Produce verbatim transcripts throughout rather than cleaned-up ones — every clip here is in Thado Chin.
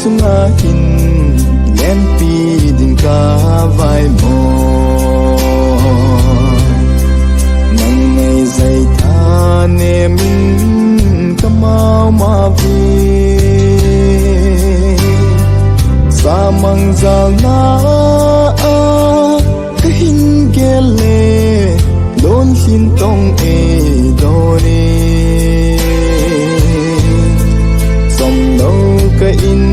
Sunga hin lenpi ding ka vai mo. Nang ngai zai tha ne min ka mau ma vi. Sa mang zal na a ka hin gel le, lon hin tong e doni. Som lo ka in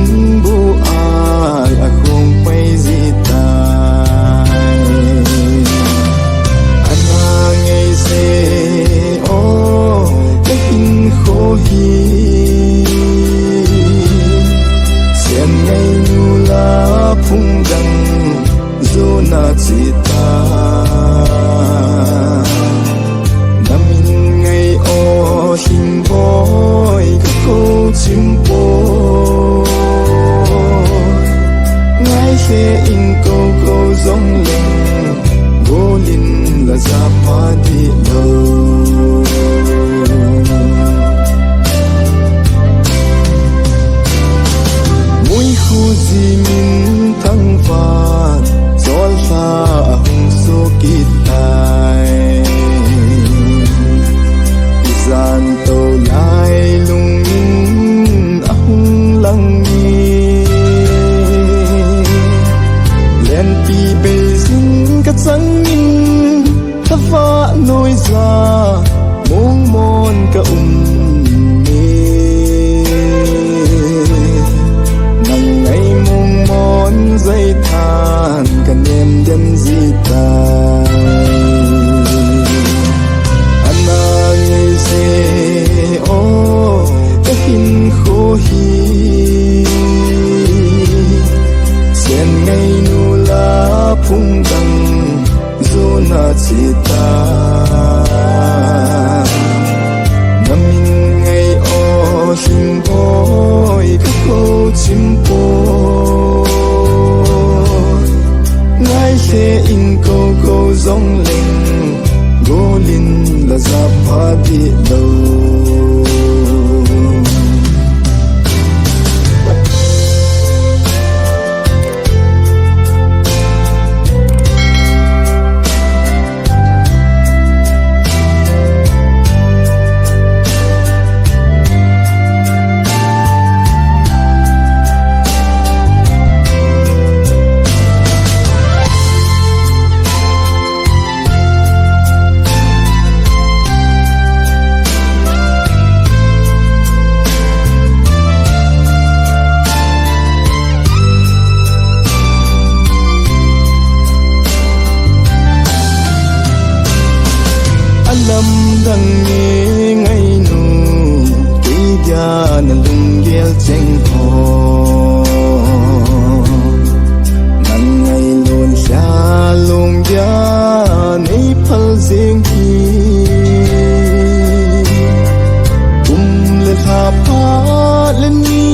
bu ai a khong pai zi tai. Ana ngei se o ka hin kho hi. Sian ngei nu la phung dang zuna chita. Na min ngai o hing boy ka ko chim po. Ngai he in ko ko zong leng. Golin la za pha di lo. Mui khu zi min thang van, zol hla a hung su kit tai. I zan to lai lung min a hung lang ni. Lenpi Beijing ka chang in, Thava noi za mong mon ka um ni. Nang ngai mong mon zai than ka nem den zi tai. Ana ngei se o ka hin kho hi. Sian ngai nu la phung dang zuna chita. Na min ngai o hing boy ka ko chim po. Ngai he in ko ko zong leng. Golin la za pha di lo. A lamdang nge ngai nu, kei dia na lunggel cheng ho. Nang ngai lon hia lung dia nei phal zing hi. Kum le lha pha le ni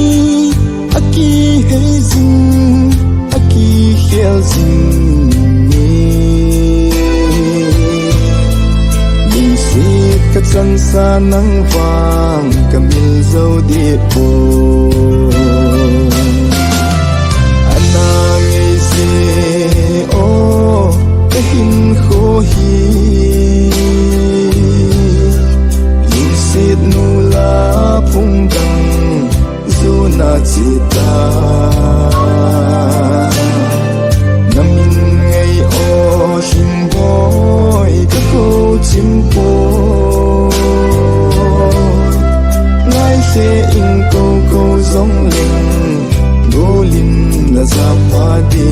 a kihei zing, a kikhel zing ni. Lungset ka chansa nang vang ka mil zo di po. Ana ngei se o ka hin kho hi. Lungset nu la phung dang zuna chita. Na min ngai o hing boy ka ko chim po. Ngai he in ko ko zong leng. Golin la za pha di